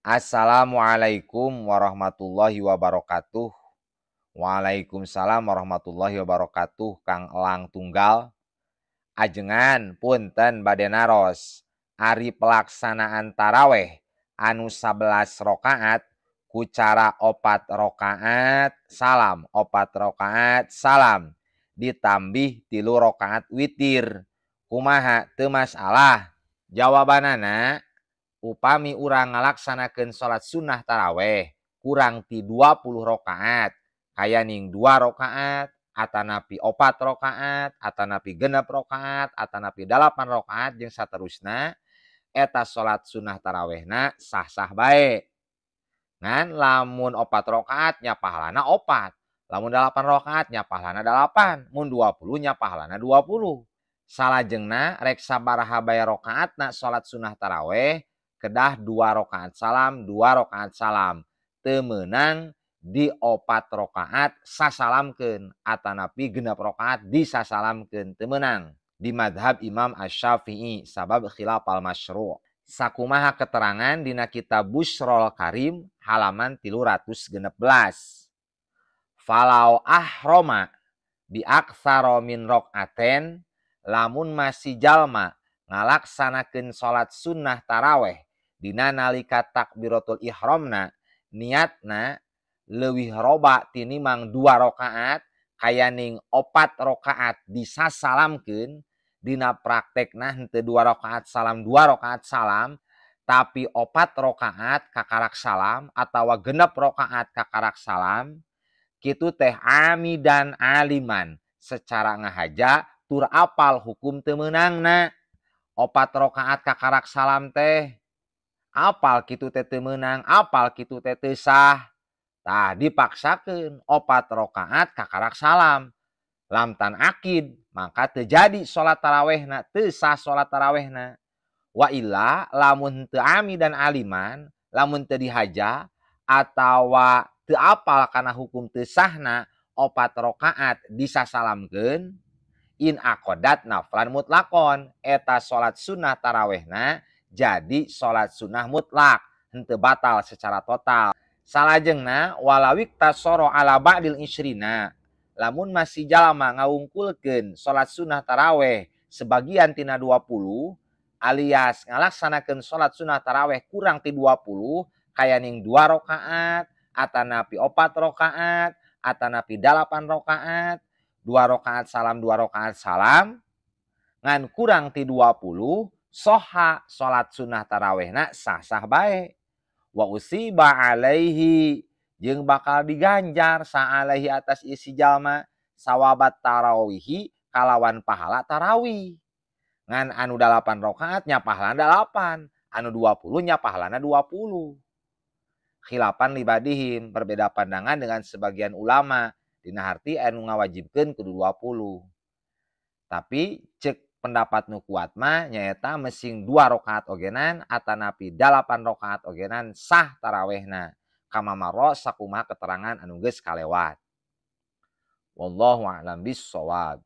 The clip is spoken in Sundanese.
Assalamualaikum warahmatullahi wabarakatuh. Waalaikumsalam warahmatullahi wabarakatuh. Kang Elang Tunggal. Ajengan punten bade naros. Ari pelaksanaan taraweh anu 11 rakaat ku cara 4 rakaat salam, 4 rakaat salam ditambih 3 rakaat witir. Kumaha teu masalah? Jawabanana, upami urang ngalaksanakeun salat sunnah taraweh kurang ti 20 rakaat, kaya ning 2 rakaat atanapi 4 rakaat atanapi 6 rakaat atanapi 8 rakaat jeung saterusna, eta salat sunnah tarawehna sah-sah bae. Ngan lamun 4 rakaat nya pahalana 4, lamun 8 rakaat nya pahalana 8, mun 20 nya pahalana 20. Salajengna rek sabaraha bae rakaatna salat sunnah taraweh kedah 2 rakaat salam, 2 rakaat salam. Teu meunang di 4 rakaat sasalamkeun atanapi 6 rakaat disasalamkeun, teu meunang di madhab Imam Asy-Syafi'i sabab khilaf al masyru'. Sakumaha keterangan dina kitab Busyrol Karim halaman 316. Falau ahroma bi aktsara min rakaaten, lamun masih jalma ngalaksanakeun salat sunnah taraweh dina nalika takbiratul ihramna niatna leuwih roba tinimang 2 rakaat, kaya ning 4 rakaat disasalamkeun, dina praktekna henteu 2 rakaat salam 2 rakaat salam, tapi 4 rakaat kakarak salam atawa 6 rakaat kakarak salam, kitu teh amidan aliman secara ngahaja tur apal hukum teu meunangna. 4 rakaat kakarak salam teh apal kitu teh teu meunang, apal kitu teh teu sah. Tah dipaksakeun 4 rakaat kakarak salam lamtan akid, maka teu jadi salat tarawehna, teu sah salat tarawehna. Wa illa lamun teu amidan aliman, lamun teu dihaja atawa teu apal kana hukum teu sahna 4 rakaat disasalamkeun, in aqadat naflan mutlakon, eta salat sunnah tarawehna jadi salat sunnah mutlak, henteu batal secara total. Salajengna walawik tasoro ala ba'dil isrina, lamun masih jalma ngawungkulkeun salat sunnah taraweh sebagian tina 20 alias ngalaksanakeun salat sunnah taraweh kurang ti 20, kaya ning 2 rakaat atanapi 4 rakaat atanapi 8 rakaat, 2 rakaat salam 2 rakaat salam, ngan kurang ti 20, soha salat sunnah tarawehna sah-sah bae. Wa usiba alaihi jeung bakal diganjar sa alaihi atas isi jalma sawabat tarawihi kalawan pahala tarawih. Ngan anu 8 rakaat nya pahalana 8, anu 20 nya pahalana 20. Khilafan libadihim, berbeda pandangan dengan sebagian ulama dina harti anu ngawajibkeun kudu 20. Tapi cek pendapat nu kuat mah nyaeta mesing 2 rakaat ogenan atanapi 8 rakaat ogenan sah tarawehna. Kama marra sakumaha keterangan anu geus kalewat. Wallahu a'lam bissawab.